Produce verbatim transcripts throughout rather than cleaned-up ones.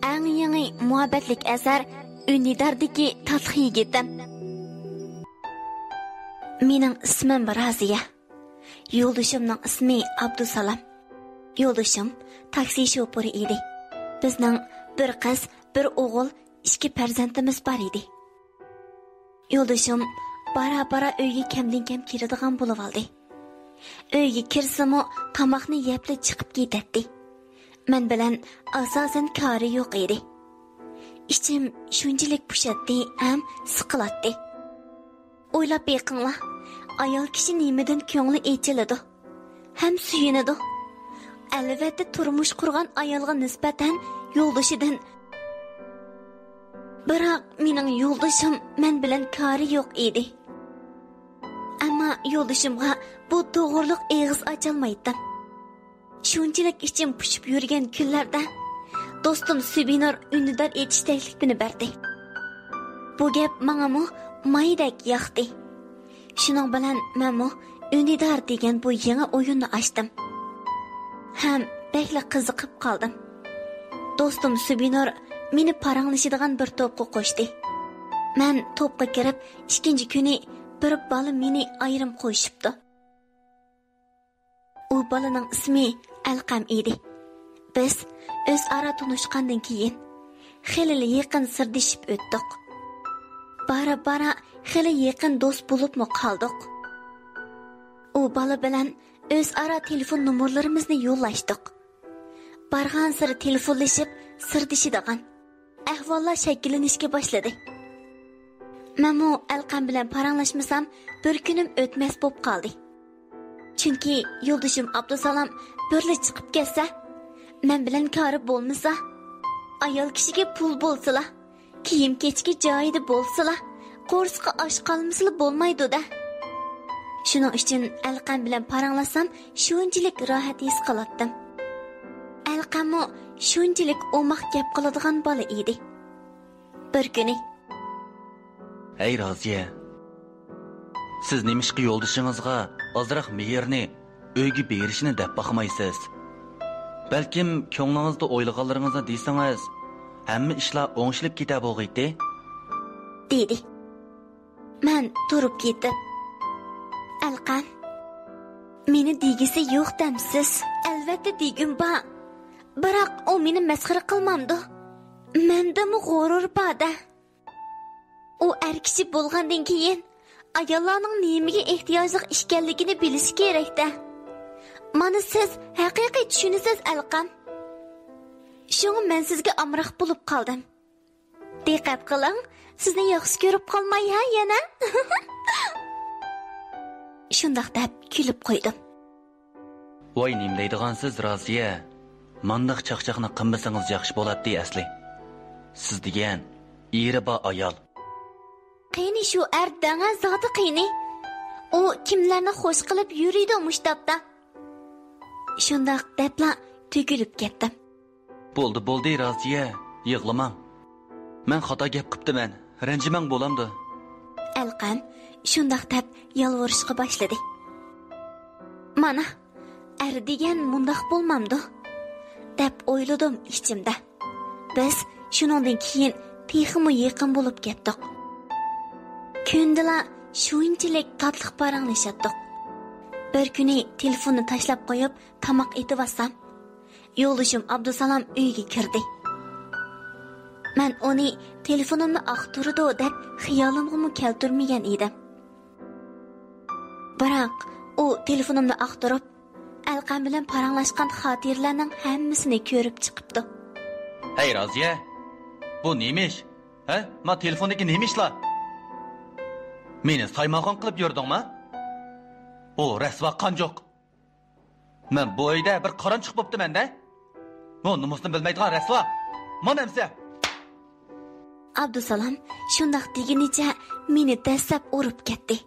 ئەڭ يېڭى مۇھەببەتلىك ئەسەر ئۈندىداردىكى تاتلىق يىگىتىم. مېنىڭ ئىسمىم رازىيە. يولدىشىمنىڭ ئىسمى ئابدۇسالام. يولدىشىم تاكسى شوپۇرى ئىدى. بىزنىڭ بىر قىز، بىر ئوغۇل، ئىككى پەرزەنتىمىز بار ئىدى. يولدىشىم بارا-بارا ئۆيگە كەمدىن-كەم كىرىدىغان بولۇۋالدى. ئۆيگە كىرسىمۇ تاماقنى يەپلا چىقىپ كېتەتتى. مەن بىلەن ئاساسەن كارى يوق ئىدى. ئىچىم شۇنچىلىك پۇشاتتى ھەم سىقىلاتتى. ئويلاپ بېقىڭلار، ئايال كىشى نېمىدىن كۆڭلى ئېچىلىدۇ ھەم سۆيۈنىدۇ؟ ئەلۋەتتە، تۇرمۇش قۇرغان ئايالغا نىسبەتەن يولدىشىدىن. بىراق مېنىڭ يولدىشىم مەن بىلەن كارى يوق ئىدى. ئەمما يولدىشىمغا بۇ توغرىلىق ئېغىز ئاچالمايتتىم. شۇنچىلىك ئىچىم پۇشۇپ يۈرگەن كۈنلەردە دوستۇم سۈبىنۇر ئۈندىدار ئېچىش تەكلىپىنى بەردى. بۇ گەپ ماڭىمۇ مايدەك ياقتى. شۇنىڭ بىلەن مەنمۇ ئۈندىدار دېگەن بۇ يېڭى ئويۇننى ئاچتىم ھەم بەكلا قىزىقىپ قالدىم. دوستۇم سۈبىنۇر مېنى پاراڭلىشىدىغان بىر توپقا قوشتى. مەن توپقا كىرىپ، ئىككىنچى كۈنى بىر بالا مېنى ئايرىم قوشۇپتۇ. ئۇ بالىنىڭ ئىسمى ئەلقەم ئىدى. بىز ئۆزئارا تونۇشقاندىن كېيىن، خېلىلا يېقىن سىردىشىپ ئۆتتۇق. بارا-بارا خېلى يېقىن دوست بولۇپمۇ قالدۇق. ئۇ بالا بىلەن ئۆزئارا تېلېفون نومۇرلىرىمىزنى يوللاشتۇق. بارغانسېرى تېلېفونلىشىپ سىردىشىدىغان ئەھۋاللار شەكىللىنىشكە باشلىدى. مەنمۇ ئەلقەم بىلەن پاراڭلاشمىسام، بىر كۈنۈم ئۆتمەس بوپ قالدى. چۈنكى يولدىشىم ئابدۇسالام بىرلا چىقىپ كەتسە، مەن بىلەن كارى بولمىسا، ئايال كىشىگە پۇل بولسىلا، كىيىم-كېچىكى جايىدا بولسىلا، قورسىقى ئاچ قالمىسىلا بولمايدۇ-دە. شۇنىڭ ئۈچۈن ئەلقەم بىلەن پاراڭلاشسام شۇنچىلىك راھەت ھېس قىلاتتىم. ئەلقەممۇ شۇنچىلىك ئوماق گەپ قىلىدىغان بالا ئىدى. بىر كۈنى، ھەي رازىيە، سىز نېمىشقا يولدىشىڭىزغا ئازراق مېھىرنى ئۆيگە بېرىشنى دەپ باقمايسىز؟ بەلكىم كۆڭلىڭىزدە ئويلىغانلىرىڭىزنى دېسىڭىز، ھەممە ئىشلار ئوڭشىلىپ كېتە بولغىيتى. دېدى. مەن تۇرۇپ كېتىپ، ئەلقەم، مېنى دېگۈسى يوق دەمسىز؟ ئەلۋەتتە دېگۈم بار. بىراق ئۇ مېنى مەسخىرە قىلمامدۇ؟ مەندىمۇ غۇرۇر بار-دە. ئۇ ئەر كىشى بولغاندىن كېيىن، ئاياللارنىڭ نېمىگە ئېھتىياجلىق ئىكەنلىكىنى بىلىشى كېرەك-دە. مانا سىز ھەقىقىي چۈشىنىسىز، ئەلقەم. شۇڭا مەن سىزگە ئامراق بولۇپ قالدىم. دىققەت قىلىڭ، سىزنى ياخشى كۆرۈپ قالماي ھە يەنە. شۇنداق دەپ كۈلۈپ قويدۇم. ۋاي نېمە دەيدىغانسىز رازىيە، مانداق چاقچاقنى قىلمىسىڭىز ياخشى بولاتتى ئەسلى. سىز دېگەن ئېرى بار ئايال. قېنى شۇ ئەر دەڭە زادى قېنى؟ ئۇ كىملەرنى خوش قىلىپ يۈرىدۇ مۇشتاپتا؟ شۇنداق دەپلا تۆكۈلۈپ كەتتىم. بولدى، بولدى، رازىيە، يىغلىماڭ. مەن خاتا گەپ قىپتىمەن، رەنجىمەڭ بولامدۇ؟ ئەلقەم شۇنداق دەپ يالۋۇرۇشقا باشلىدى. مانا، ئەر دېگەن مۇنداق بولمامدۇ؟ دەپ ئويلىدىم ئىچىمدە. بىز شۇنىڭدىن كېيىن تېخىمۇ يېقىن بولۇپ كەتتۇق. كۈندىلا شۇنچىلىك تاتلىق پاراڭلىشاتتۇق. بىر كۈنى تېلېفوننى تاشلاپ قويۇپ، تاماق ئېتىۋاتسام، يولدىشىم ئابدۇسالام ئۆيگە كىردى. مەن ئۇنى تېلېفونۇمنى ئاختۇرىدۇ دەپ خىيالىمغىمۇ كەلتۈرمىگەن ئىدىم. بىراق ئۇ تېلېفونۇمنى ئاختۇرۇپ، ئەلقەم بىلەن پاراڭلاشقان خاتىرىلەرنىڭ ھەممىسىنى كۆرۈپ چىقىپتۇ. ھەي رازىيە، بۇ نېمە ئىش؟ ھە؟ ما تېلېفوندىكى نېمە ئىشلار؟ مېنى سايمانخان قىلىپ يۈردۈڭما؟ ئۇ رەسۋا قانجۇق. مەن بۇ ئۆيدە بىر قارانچۇق بوپتىمەن-دە. بۇ نومۇسنى بىلمەيدىغان رەسۋا. مانا ئەمسە. ئابدۇسالام شۇنداق دېگىنىچە مېنى دەسسەپ ئۇرۇپ كەتتى.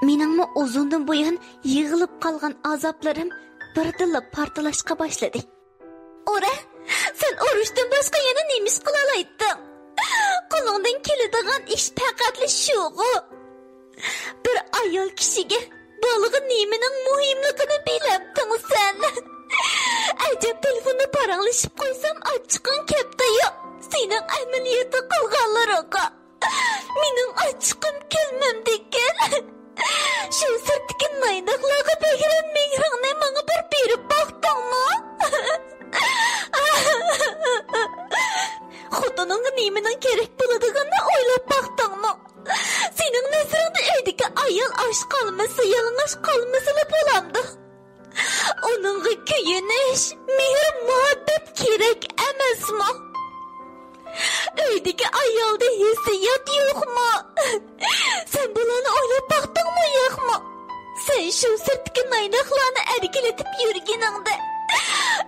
مېنىڭمۇ ئۇزۇندىن بۇيان يىغىلىپ قالغان ئازابلىرىم بىردىنلا پارتلاشقا باشلىدى. ئۇرە، سەن ئۇرۇشتىن باشقا يەنە نېمە ئىش قىلالايتتىڭ؟ قولۇڭدىن كېلىدىغان ئىش پەقەتلا شۇغۇ. بىر ئايال كىشىگە، بالىغا نېمىنىڭ مۇھىملىقىنى بىلەمتىڭ سەن؟ ئەجەب تېلېفوندا پاراڭلىشىپ قويسام، ئاچچىقىڭ كەپتۇ يا؟ سېنىڭ ئەمەلىيەتتە قىلغانلىرىڭغا مېنىڭ ئاچچىقىم كەلمەمدىكىن. شۇ سىرتتىكى نايناقلارغا بەرگەن مېھرىڭنى ماڭا بىر بېرىپ باقتىڭمۇ؟ خوتۇنۇڭغا نېمىنىڭ كېرەك بولىدىغىنىنى ئويلاپ باقتىڭمۇ؟ سېنىڭ نەزىرىڭدە ئۆيدىكى ئايال ئاچ قالمىسا، يالىڭاچ قالمىسىلا بولامدۇ؟ ئۇنىڭغا كۆيۈنۈش، مېھىر-مۇھەببەت كېرەك ئەمەسمۇ؟ ئۆيدىكى ئايالدا ھېسسىيات يوقمۇ؟ سەن بۇلارنى ئويلاپ باقتىڭمۇ، ياقمۇ؟ سەن شۇ سىرتتىكى نايناقلارنى ئەركىلىتىپ يۈرگىنىڭدە،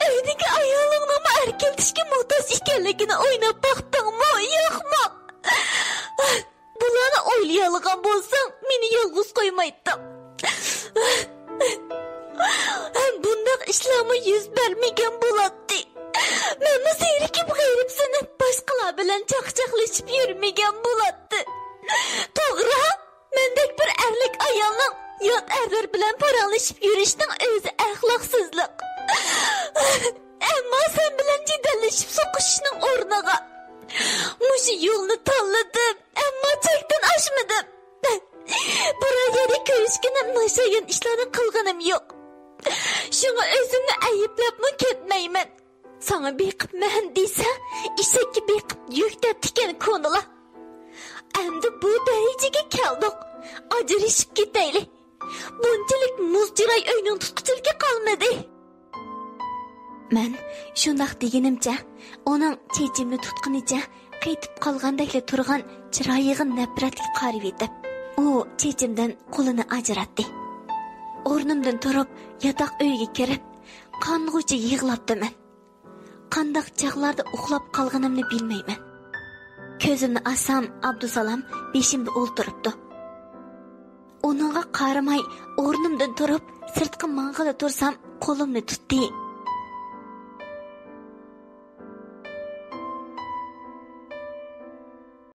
ئۆيدىكى ئايالىڭنىڭمۇ ئەركىلىتىشكە موھتاج ئىكەنلىكىنى ئويلاپ باقتىڭمۇ، ياقمۇ؟ بۇلارنى ئويلىيالىغان بولساڭ، مېنى يالغۇز قويمايتتىڭ. ھەم بۇنداق ئىشلارمۇ يۈز بەرمىگەن بولاتتى. مەنمۇ زېرىكىپ غېرىبسىنىپ، باشقىلار بىلەن چاقچاقلىشىپ يۈرمىگەن بولاتتى. توغرا، مەندەك بىر ئەرلىك ئايالنىڭ يات ئەرلەر بىلەن پاراڭلىشىپ يۈرۈشنىڭ ئۆزى ئەخلاقسىزلىق. ئەمما سەن بىلەن جېدەللىشىپ سوقۇشۇشنىڭ ئورنىغا، مۇشۇ يولنى تاللىدىم، ئەمما چەكتىن ئاشمىدىم. بىرەر يەردە كۆرۈشكىنىم، ناشايان ئىشلارنى قىلغىنىم يوق. شۇڭا ئۆزۈمنى ئەيىبلەپمۇ كەتمەيمەن. ساڭا بېقىپمەن دېسە، ئېشەككە بېقىپ يۈك دەپتىكەن كونىلار. ئەمدى بۇ دەرىجىگە كەلدۇق. ئاجرىشىپ كېتەيلى. بۇنچىلىك مۇز چىراي ئۆينىڭ تۇتقۇچىلىكى قالمىدى. مەن شۇنداق دېگىنىمچە، ئۇنىڭ چېچىمنى تۇتقىنىچە قېتىپ قالغاندەكلا تۇرغان چىرايىغا نەپرەتلىك قارىۋېتىپ، ئۇ چېچىمدىن قولىنى ئاجراتتى. ئورنۇمدىن تۇرۇپ، ياتاق ئۆيگە كىرىپ، قانغۇچە يىغلاپتىمەن. قانداق چاغلاردا ئۇخلاپ قالغىنىمنى بىلمەيمەن. كۆزۈمنى ئاچسام، ئابدۇسالام بېشىمدا ئولتۇرۇپتۇ. ئۇنىڭغا قارىماي، ئورنۇمدىن تۇرۇپ، سىرتقا ماڭغىلى تۇرسام، قولۇمنى تۇتتى،